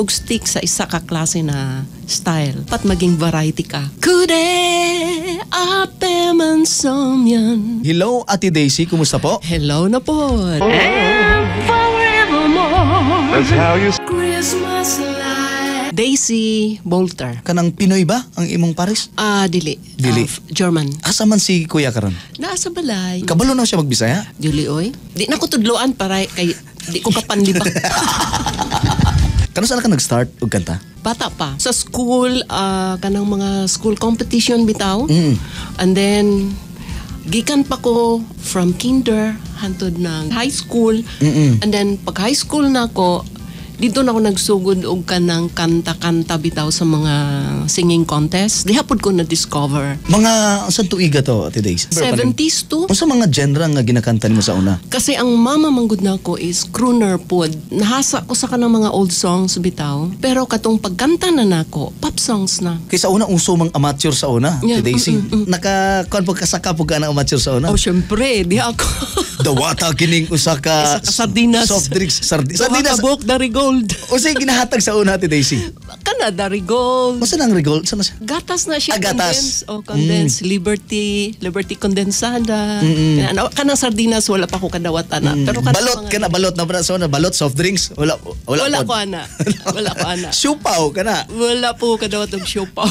og stick sa isa ka klase na style. Pat maging variety ka. 그대 앞에만 서면. Hello, Ate Daisy. Kumusta po? Hello na po. And forevermore. That's how you Christmas light. Daisy Bolter. Kanang Pinoy ba ang imong pares? Ah, dili. Dili. Ah, German. Asa man si Kuya karon? Naa sa balay. Kabalo na siya magbisaya? Dili oy. Di na ko tudloan para kay di ko kapanlibak. Kano saan ka nag-start og kanta? Bata pa. Sa school, kanang mga school competition bitaw. And then, gikan pa ko from kinder hantod ng high school. And then, pag high school na ako, dito na ako nagsugod og kanang kanta-kanta bitaw sa mga singing contest. Diha pod ko na-discover. Mga saan tuiga to, Ate Daisy? 70s to. Unsa mga genre nga ginakanta nimo sa una? Kasi ang mama manggod na ako is crooner pod. Nahasa ko sa kanang mga old songs bitaw. Pero katong pagkanta na nako, pop songs na. Kay sa una uso mang amateur sa una, Ate Daisy. Naka kuan pag kasaka pug ka ng amateur sa una. Oh, syempre, di ako. Dawata kining usa ka Isa ka sardinas. Soft drinks, Duha sardinas. ka buok Darigold. Unsay ginahatag sa una, Ate Daisy? Kana Darigold. Unsa nang Rigol? Sa na siya? Gatas na siya. Ah, gatas. Condensed. Oh, condensed. Liberty, Liberty Condensada. Kana, kanang sardinas, wala pa ko kadawat ana. Pero kanang Balot kana balot na sa una, balot soft drinks. Wala wala. Wala pod. ko ana. Wala ko ana. Siupaw kana. Wala po kadawat og siopaw.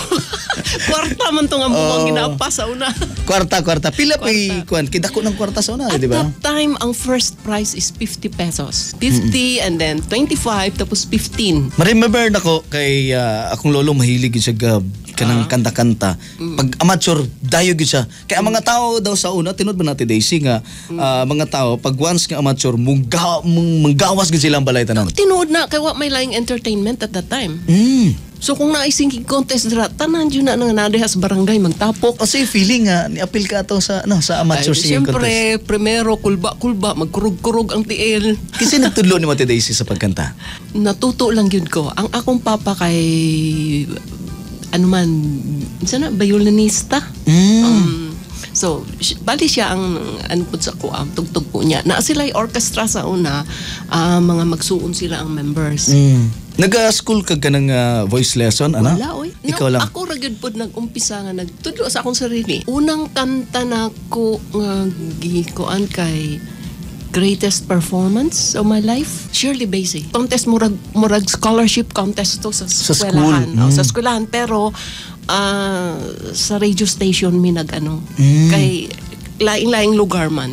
Kwarta man tong ang buwang ginapa sa una. Kwarta, kwarta. Pila pay kuan kidako ng kwarta sa una, At di ba? that time, ang first prize is 50 pesos. 50 and then 25 tapos 15. Ma-remember nako kay akong lolo mahilig gyud siya kanang kanta-kanta. Pag amateur dayo gyud siya. Kay ang mga tao daw sa una tinud ba natin, Daisy, nga mga tao pag once nga amateur munggawas gyud sila ang balay tanan. Tinuod na kay wa may laing entertainment at that time. So kung naay singing contest dira, tanan jud na nga naa sa barangay magtapok. O say feeling nga ni-appeal ka ato sa ano sa amateur Ay, singing siyempre, contest. Primero kulba-kulba, magkurog-kurog ang tiil. Kasi nagtudlo ni Ate Daisy sa pagkanta. Natuto lang gyud ko. Ang akong papa kay ano man, sana violinista. So, bali siya ang ano po sa kuam, tugtog po niya. Naa sila orchestra sa una, mga magsuon sila ang members. Nag-school ka ng voice lesson, ano? Wala, oy. No, Ikaw lang. Ako ra gyud pod nag-umpisa nga nagtudlo sa akong sarili. Unang kanta nako nga gikuan kay greatest performance of my life, Shirley Bassey. Contest, murag scholarship contest to sa Sa school. eskwelahan. Oh, sa eskwelahan pero sa radio station mi nag ano. Kay laing-laing lugar man.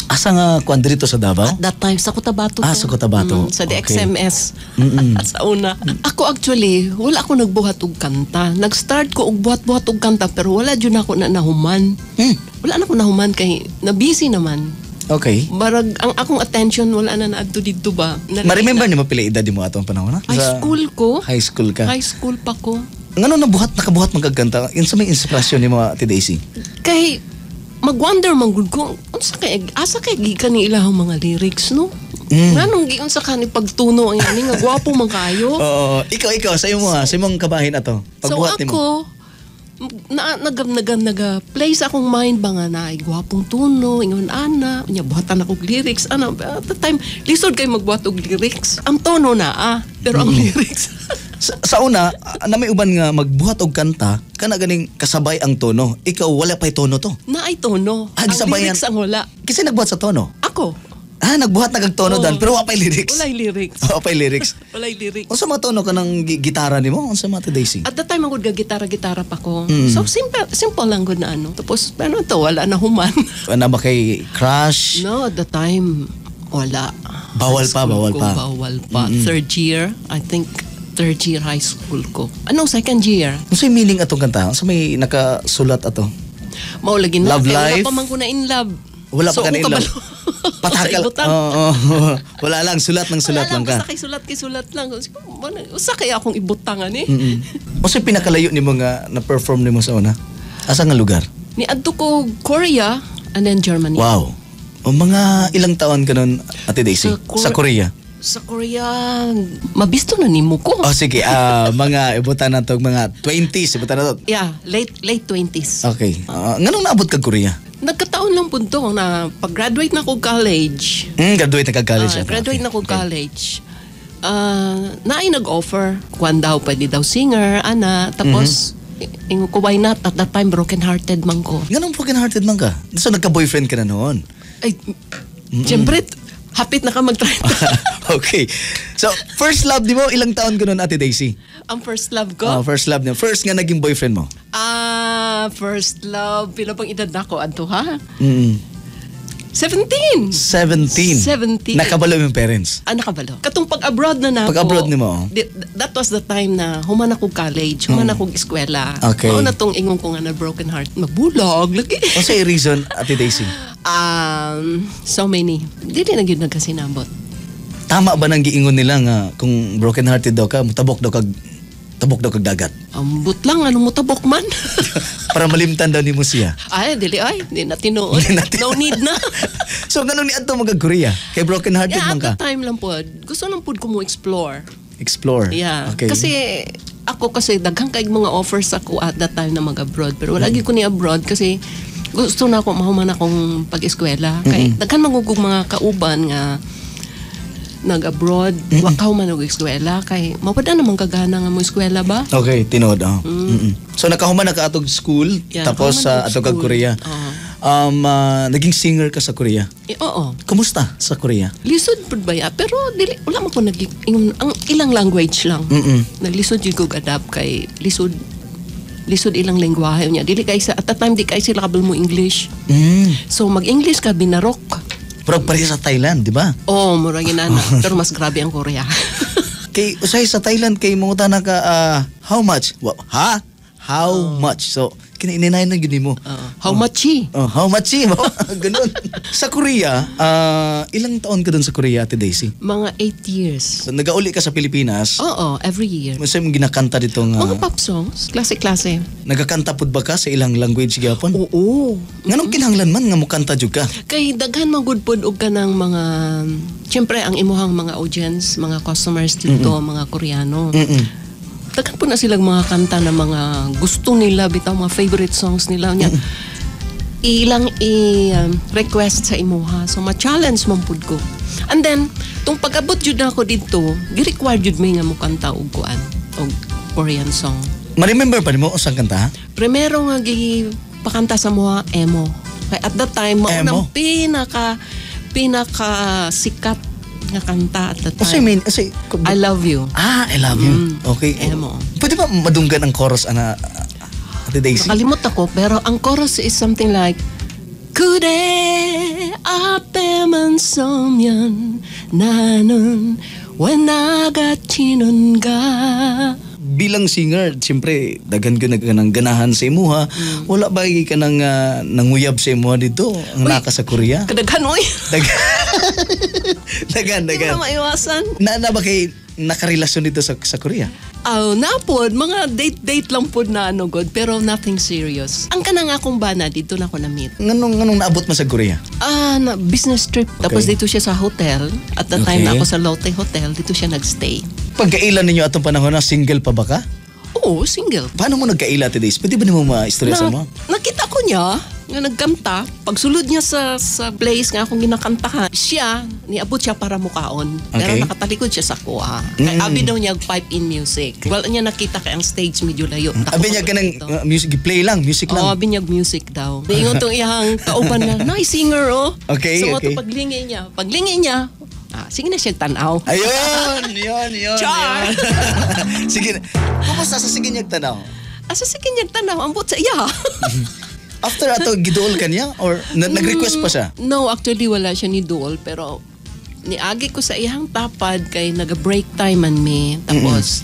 Asa nga kuan dito sa Davao? At that time, sa Cotabato Ah, to. sa Cotabato. Sa DXMS. Sa una. Ako actually, wala ako nagbuhat og kanta. Nag-start ko og buhat-buhat og kanta pero wala jud ako na nahuman. Wala na ako nahuman kay na-busy naman. Barag ang akong attention wala na naadto didto ba. Ma-remember ni mo pila edad mo atong panahon na? High school ko. High school ka. High school pa ko. Ngano nabuhat nakabuhat man kag kanta? Unsa may inspirasyon nimo, Ate Daisy? Kay mag-wonder man gud ko unsa kay asa kay gikan ni ilahang mga lyrics, no? Nganong giunsa ka ni pagtuno ang ani nga gwapo man kayo? Oo, ikaw sa imo ha, sa imong kabahin ato. So Pagbuhat nimo. ako na nag nag nag play sa akong mind ba nga na ay gwapong tuno ingon ana unya buhatan ako og lyrics ana. At the time lisod kay magbuhat og lyrics. Ang tono na pero ang lyrics. Sa una, na may uban nga magbuhat og kanta, kana ganing kasabay ang tono. Ikaw wala pa'y tono to. Na ay tono. Ah, Ang gisabayan. lyrics ang wala. Kasi nagbuhat sa tono. Ako. Ah, nagbuhat na kag tono Oo. dan, pero wa pa'y lyrics. Walay lyrics. Wa pa'y lyrics. Walay lyrics. Unsa mga tono ka ng gitara nimo? Unsa mga, Ate Daisy? At that time, ako gitara-gitara pa ko. So, simple, simple lang gud na ano. Tapos, ano to, wala na human. Ano ba kay crush? No, at the time, wala. Bawal High pa, school bawal ko, pa. Bawal pa. Third year, I think, third year high school ko. Ano, second year. Unsa meaning atong kanta? Unsa may nakasulat ato? Mao lagi na. Love Kaya life? wala pa man ko na in love. Wala So, pa ka na in ako love. kabalo. Patakal. Sa ibutan. Oo, wala lang, sulat ng sulat wala lang ka. Basta kay sulat lang. Usa kaya akong ibutangan eh. Unsa pinakalayo nimo nga na-perform nimo sa una? Asa nga lugar? Ni adto ko Korea and then Germany. Wow. O mga ilang taon ka nun, Ate Daisy? Sa Sa Korea? Sa Korea, mabisto na nimo ko. Oh, sige, mga ibutan na to, mga 20s, ibutan na to. Yeah, late late 20s. Okay. Nganong naabot kag Korea? Nagkataon lang po to na pag-graduate na ko college. Graduate na kag college. Ah, ata. graduate na ko college. Naay nag-offer. Kuan daw, pwede daw singer, ana. Tapos, ingon ko, why not? At that time, broken-hearted man ko. Nganong broken hearted man ka? So nagka-boyfriend ka na noon? Ay, siyempre, hapit na ka mag-try. Okay. So, first love di mo, ilang taon ka noon, Ate Daisy? Ang first love ko? Oh, first love niya. First nga naging boyfriend mo? Ah, first love. Pila bang edad na ko? Adto ha? 17! 17. 17. Nakabalo yung parents? Ah, nakabalo. Katong pag-abroad na nako. Pag-abroad nimo, oh. That was the time na human ako college, human ako eskwela. Mao na tong ingon ko nga na broken heart. Mabulag, lagi. Unsay reason, Ate Daisy? So many. Dili na gyud nagkasinabot. Tama ba nang giingon nila nga kung broken hearted daw ka, tabok daw kag dagat? Ambot lang, ano mo tabok man? Para malimtan daw nimo siya. Ay, dili ay, di na tinuod. Di na tinuod. No need na. So nganong niadto mo kag Korea? Kay broken hearted Yeah, man at ka? the time lang po, gusto lang pud ko mo explore. Explore. Yeah. Okay. Kasi ako kasi daghan kay mga offers ako at that time na mag-abroad, pero wala gyud ko ni abroad kasi gusto na ako mahuman akong pag-eskwela kay daghan man gud kog mga kauban nga nag-abroad, wa ka human og eskwela kay mawala naman kagana nga mo eskwela ba. Okay, tinuod. Oh. So nakahuman na ka atog school, Yeah, tapos nakahuman sa og atog kag school. Korea. Oo. Naging singer ka sa Korea. Eh, oo. Kumusta sa Korea? Lisod pud ba ya? Pero dili wala man ko nag ang ilang language lang. Naglisod jud ko adapt kay lisod lisod ilang lengguwahe niya. Dili kay sa at that time di kay sila kabalo mo English. So mag-English ka binarok. Pero pareha sa Thailand, di ba? Oh, mura ginana. Pero mas grabe ang Korea. Kay usahay sa Thailand kay mangutana ka, how much? Ha? How much? So kinaininayin na gyud nimo. How much eh? Oh, how much eh? Ganun. Sa Korea, ilang taon ka dun sa Korea, Ate Daisy? Mga 8 years. So, nagauli ka sa Pilipinas. Oo, every year. Unsa imong ginakanta dito nga? Mga pop songs, klase-klase. Nagakanta pud ba ka sa ilang language gyapon? Oo. Nganong kinahanglan man nga mokanta jud ka? Kay daghan man gud pod og kanang mga, siyempre ang imuhang mga audience, mga customers dito, mga Koreano. Daghan po na silang mga kanta na mga gusto nila bitaw, mga favorite songs nila niya. Ilang i-request sa imuha. So ma-challenge man pud ko. And then tung pag-abot jud na ako dito, gi-require jud mi nga mokanta og kuan, og Korean song. Ma-remember pa nimo usang kanta? Primero nga gipakanta sa amoa, Emo. Kay at that time mao Emo? nang pinaka pinaka sikat nga kanta at that Unsay time. mean, unsay I love you. Ah, I love you. Okay. Emo. Pwede ba madunggan ang chorus ana, Ate Daisy? Nakalimot ako, pero ang chorus is something like 그대 앞에만 서면 나는 왜 나같이는가. Bilang singer, siyempre daghan ko nag ganahan sa imuha. Wala ba ka nang nanguyab sa imuha dito ang Uy. naka sa Korea? Kadaghan oy. Daghan. Daghan, Di daghan. mo na maiwasan. Na ba kay nakarelasyon dito sa Korea? Oh, na pod, mga date-date lang pod na ano god, pero nothing serious. Ang kanang akong bana dito na ako na-meet. Nganong naabot mo sa Korea? Ah, na business trip. Tapos dito siya sa hotel. At the time na ako sa Lotte Hotel, dito siya nagstay. Pagkaila ninyo atong panahon na single pa ba ka? Oo, single. Paano mo nagkaila today? Pwede ba nimo maistorya sa mo? Nakita ko niya nga nagkanta. Pagsulod niya sa place nga akong ginakantahan, siya, niabot siya para mukaon. Pero nakatalikod siya sa kuha. Kay abi daw niya pipe in music. Wala niya nakita kay ang stage medyo layo. Abi niya kanang music play lang, music Oo, lang. abi niya music daw. Niingon tong iyang kauban nga, nice singer oh. So, paglingi niya, ah, sige na siya tanaw. Ayun, yun, yun. Char! Yun. Sige. Kumusta sa sige niya tanaw? Asa sige niya tanaw, ambot sa iya. After ato giduol ka niya or nag-request pa siya? No, actually wala siya ni duol pero niagi ko sa iyang tapad kay naga-break time man mi. Tapos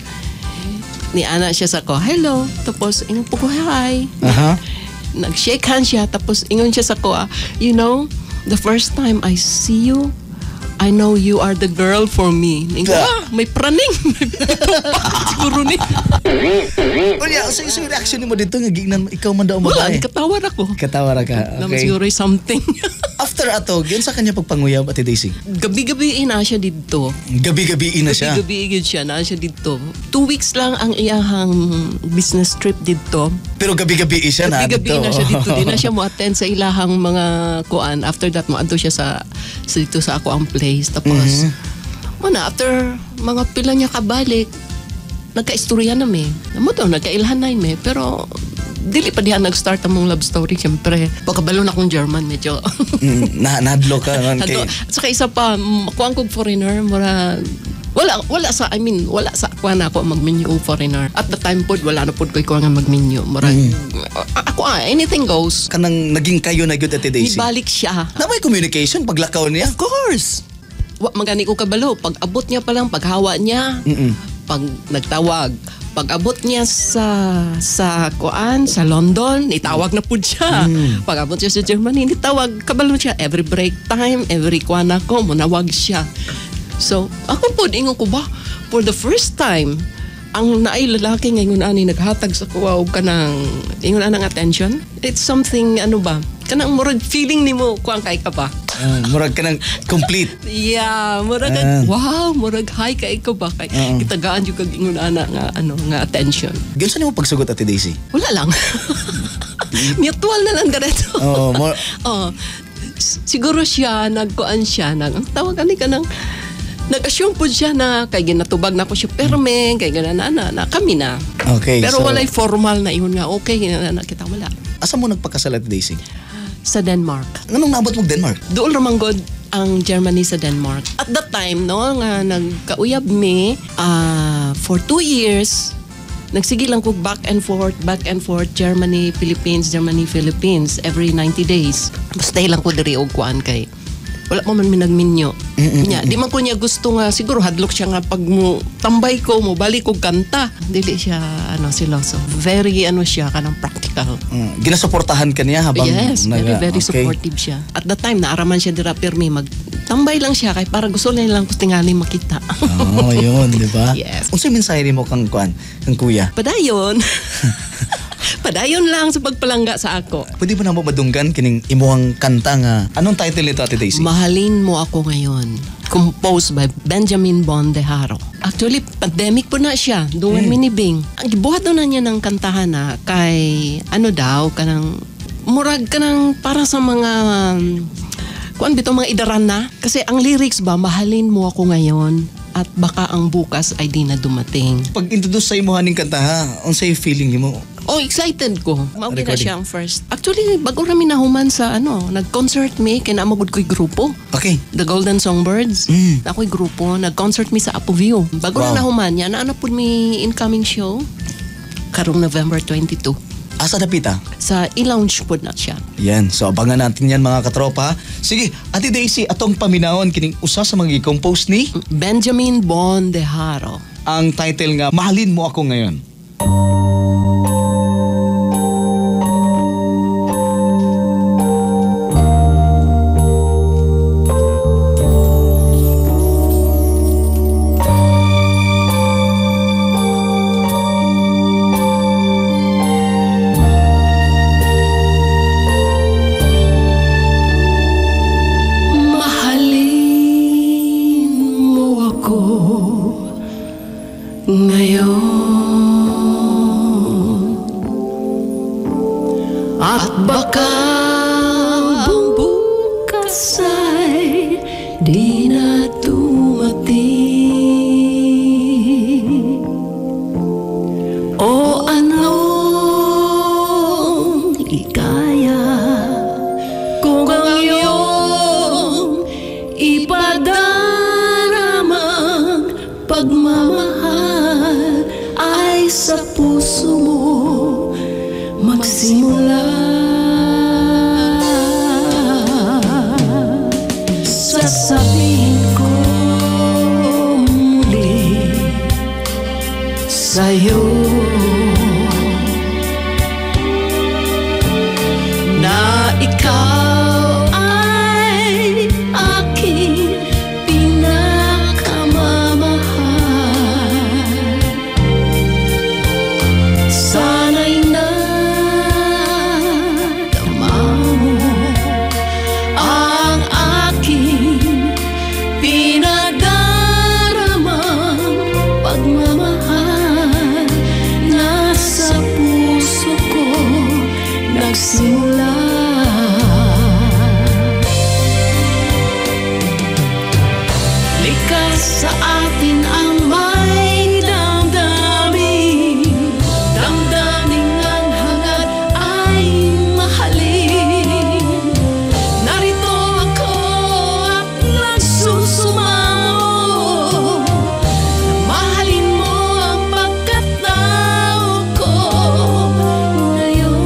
ni ana siya sa ko, hello. Tapos ingon po ko, hi. Nag-shake hand siya tapos ingon siya sa ko, ah, you know, the first time I see you, I know you are the girl for me. Ingon, ah, may praning. May pa, siguro ni. Unya, sa reaction nimo dito nga giingnan mo, ikaw man daw ang Wala, babae. katawar ako. Katawa ra ka. Naman Okay. siguro something. After ato, giunsa kanya pagpanguyab, Ate Daisy? Gabi-gabi na siya dito. Gabi-gabi na siya. Gabi-gabi gyud siya, naa siya dito. 2 weeks lang ang iyahang business trip dito. Pero gabi-gabi siya na Gabi-gabi dito. na siya dito. Di na siya mo attend sa ilahang mga kuan. After that, mo adto siya sa dito sa ako ang place. Tapos, Muna, after mga pila niya kabalik, nagkaistorya na mi. Mo to, nagkailhan na mi. Pero, dili pa diha nag-start among love story, siyempre. Pagkabalo na akong German, medyo. Nahadlo ka. Man, kay. At saka isa pa, kuang kog foreigner, mura, wala sa, I mean, wala sa kuha na ako magminyo og foreigner. At the time pod, wala na pod ko'y kuha nga magminyo. Mura, ako anything goes. Kanang naging kayo na gyud, Ate Daisy. Ibalik siya. Na may communication paglakaw niya? Of course. Wa magani ko kabalo. Pag abot niya pa lang, paghawa niya, pag nagtawag, pag abot niya sa kuan, sa London, nitawag na pud siya. Pag abot siya sa Germany, nitawag, kabalo siya every break time, every kuan ako, munawag siya. So, ako pud ingon ko ba, for the first time, ang naay lalaki ngayon ani naghatag sa kuha og kanang ingon anang attention. It's something ano ba? Kanang murag feeling nimo kuan kay ka ba? Murag kanang complete. Yeah, murag wow, murag hi kay ka ba kay kitagaan jud kag ingon ana nga ano nga attention. Giunsa nimo pagsugot, Ate Daisy? Wala lang. Mutual na lang diretso. Oh, Oh. Siguro siya nagkuan siya nag ang tawag ani kanang nag-assume po siya na kay ginatubag na ko siya perme, kay gana na kami na. Okay, pero so, walay formal na ingon nga okay na kita wala. Asa mo nagpakasal, Ate Daisy? Sa Denmark. Nganong naabot mo Denmark? Dool ramang god ang Germany sa Denmark. At that time, no, nga nagkauyab mi for 2 years, nagsige lang ko back and forth, Germany, Philippines, Germany, Philippines, every 90 days. Stay lang ko diri og kuan kay wala mo man mi nagminyo. Nya, di man ko niya gusto nga siguro hadlok siya nga pag mo tambay ko mo balik og kanta. Dili siya ano siloso. Very ano siya kanang practical. Ginasuportahan ka niya habang yes, very very okay. Supportive siya. At that time naaraman siya dira pirmi magtambay lang siya kay para gusto niya lang tingali makita. Oh, yun, di ba? Yes. Unsay mensahe nimo kang kuan, kang kuya? Padayon. Padayon lang sa pagpalangga sa ako. Pwede ba na mo madunggan kining imuhang kanta nga? Anong title nito, Ate Daisy? Mahalin Mo Ako Ngayon. Composed by Benjamin Bondejaro. Actually, pandemic po na siya. Doon minibing. Ang gibuhat na niya ng kantahan na kay ano daw, kanang murag kanang para sa mga kuan bitaw mga idaran na. Kasi ang lyrics ba, mahalin mo ako ngayon at baka ang bukas ay di na dumating. Pag-introduce sa imuha ning kanta ha, unsay feeling nimo? Oh, excited ko. Mao na siya ang first. Actually, bago rami nahuman sa ano, nag-concert mi kay naa magud ko'y grupo. Okay. The Golden Songbirds. Ako'y grupo, nag-concert mi sa Apoview. Bago na nahuman niya, naa na pud mi incoming show karong November 22. Asa dapita? Sa i-lounge pod na siya. Yan. So abangan natin yan mga katropa. Sige, Ate Daisy, atong paminawon kining usa sa mga i-compose ni Benjamin Bondejaro. Ang title nga Mahalin Mo Ako Ngayon. At baka bukas ay di na dumating. O anong ikaya kung ang iyong ipadaramang pagmamahal ay sa puso mo magsimula. Sasabihin ko muli sa'yo na ikaw ay aking pinakamamahal. Sana'y nadama mo ang aking pinadaramang pagmamahal Likas sa atin ang may damdamin, damdamin ang hangad ay mahalin. Narito ako at nagsusumamo na mahalin mo ang pagkatao ko ngayon.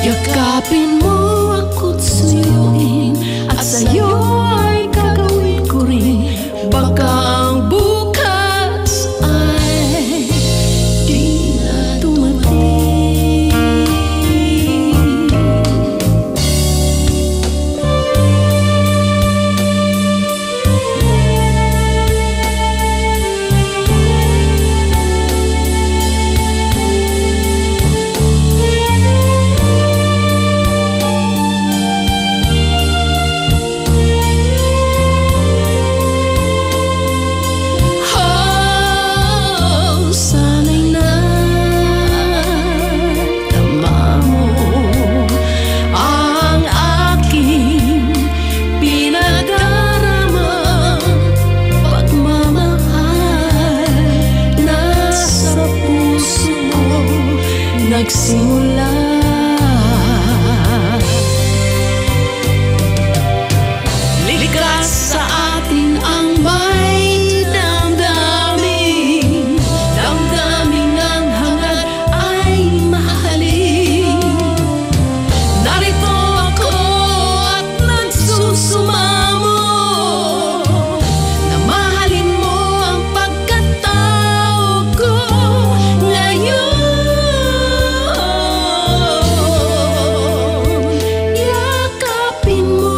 Yakapin mo ako't suyuin, at sa'yo ay gagawin ko rin. Baka ang bukas ay di na dumating. Oh, sana'y natama mo ang aking pinadarama. Pagmamahal nasa puso mo nagsimula. Likas sa atin ang may damdamin, damdamin ang hangad ay mahalin. Narito ako at nagsusumamo na mahalin mo ang pagkatao ko ngayon. Yakapin mo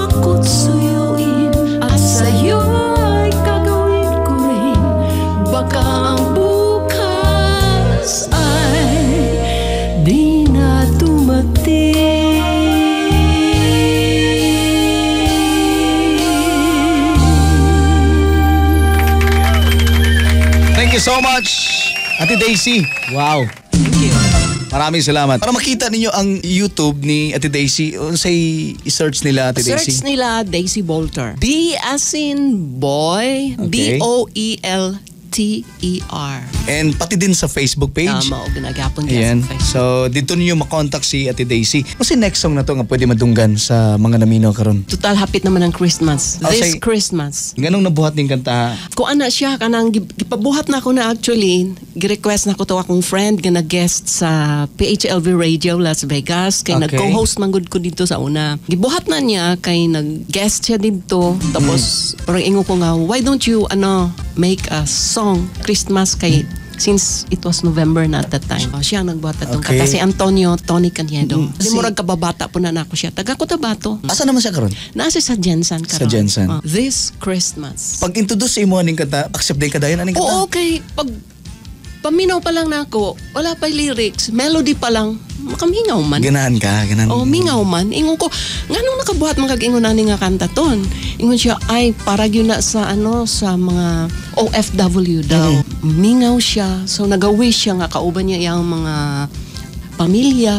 ako't suyuin, at sa'yo ay gagawin ko rin. Baka ang bukas ay di na dumating. Thank you so much, Ate Daisy. Wow. Thank you. Maraming salamat. Para makita ninyo ang YouTube ni Ate Daisy, unsay i-search nila, Ate Search Daisy? nila Daisy Boelter. B as in boy, Okay. Boelter. And pati din sa Facebook page. Tama, o ginagapon niya Ayan. sa Facebook. So, dito ninyo makontak si Ate Daisy. Kasi next song na to nga pwede madunggan sa mga namino karon. Total hapit naman ang Christmas. Oh, This say- Christmas. Nganong nabuhat ning kanta? Kung ana siya, kanang gipabuhat na ako na actually, gi-request na ko to akong friend nga nag-guest sa PHLV Radio Las Vegas. Kay nag-co-host man gud ko dito sa una. Gibuhat na niya kay nag-guest siya dito. Tapos parang ingon ko nga, why don't you make a song Christmas kay since it was November na at that time. Oh, siya ang nagbuhat atong kanta. Si Antonio Tony Cañedo. Di murag kababata po na nako siya. Taga Cotabato. Asa naman siya karon? Nasa sa Jensen karon. Sa Jensen. Oh, This Christmas. Pag introduce sa imo aning kanta, accept din kadayon aning kanta? Oo, kay pag paminaw pa lang nako, wala pa lyrics, melody pa lang, makamingaw man. Ganahan ka, ganahan. Oh, mingaw man. Ingon ko, nganong nakabuhat man kag ingon ani nga kanta ton? Ingon siya, ay para gyud na sa sa mga OFW daw. Mingaw siya. So nagawish siya nga kauban niya iyang mga pamilya.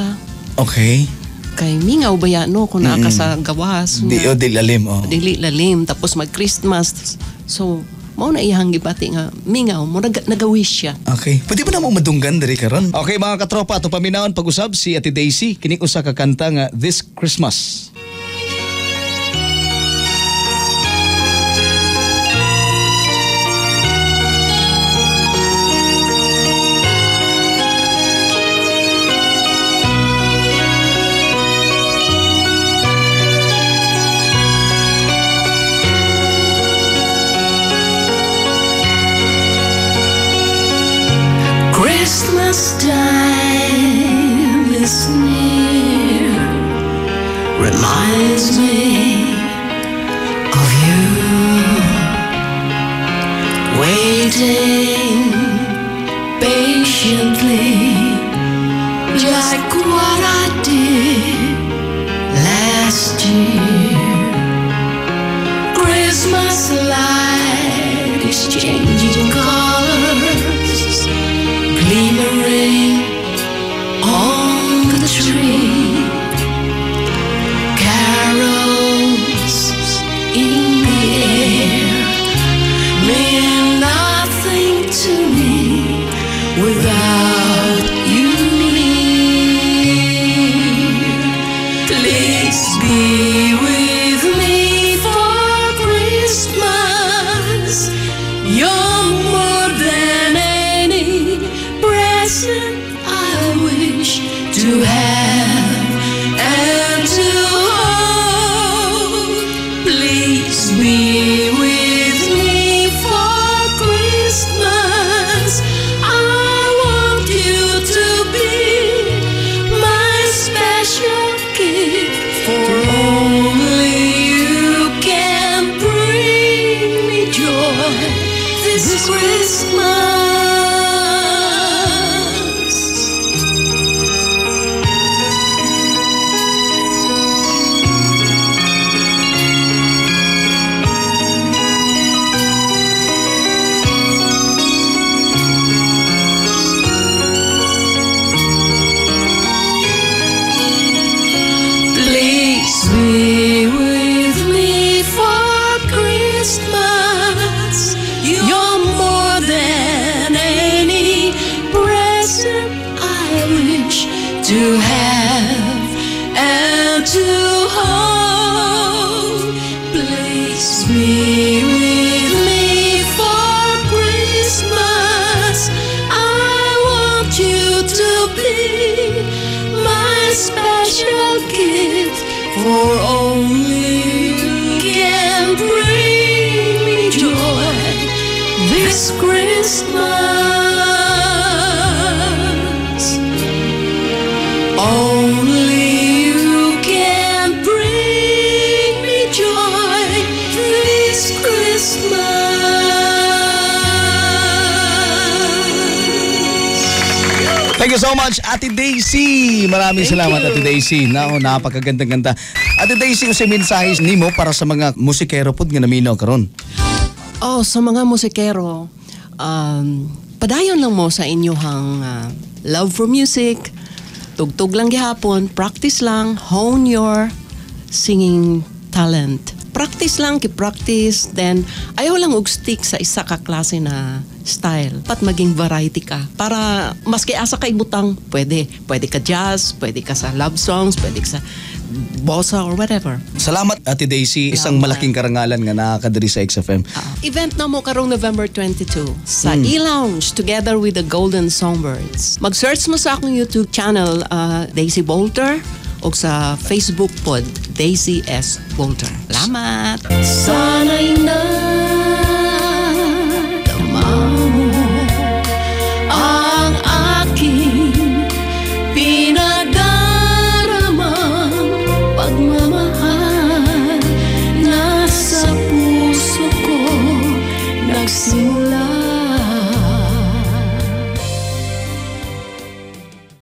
Okay. Kay mingaw ba ya no kung naa ka sa gawas. Di, nga oh, di lalim, oh. Dili lalim tapos mag-Christmas. So mao na iyang gibati nga mingaw mo nagawish siya. Okay. Pwede ba na mo madunggan diri karon? Okay mga katropa, atong paminawon pag-usab si Ate Daisy kini usa ka kanta nga This Christmas. Christmas time is near, reminds me of you, waiting patiently, just like what I did last year. Christmas light is changing colors, glimmering on the tree. Carols Please be with me for Christmas. You're more than any present I wish to have and to hold. Please be with me for Christmas. I want you to be my special gift. For only you can bring me joy this Christmas. Please be with me for Christmas. You're more than any present I wish to have and to hold. Please be with me for Christmas. I want you to be my special gift, for only you can bring me joy this Christmas. Only you can bring me joy this Christmas. Thank you so much, Ate Daisy. Maraming Thank salamat, you. Ate Daisy. Nako, napakagandang ganda. Ate Daisy, unsay mensahe nimo para sa mga musikero pod nga naminaw karon? Oh, sa mga musikero, padayon lang mo sa inyong love for music, tugtog lang gihapon, practice lang, hone your singing talent. Practice lang, ki-practice, then ayaw lang og stick sa isa ka klase na style. Pat maging variety ka. Para maski asa ka ibutang, pwede. Pwede ka jazz, pwede ka sa love songs, pwede ka sa bossa or whatever. Salamat, Ate Daisy. Isang malaking karangalan nga nakakadiri sa XFM. Event na mo karong November 22 sa E-Lounge together with the Golden Songbirds. Mag-search mo sa akong YouTube channel, Daisy Bolter, o sa Facebook pod, Daisy S. Bolter. Salamat! Sana'y na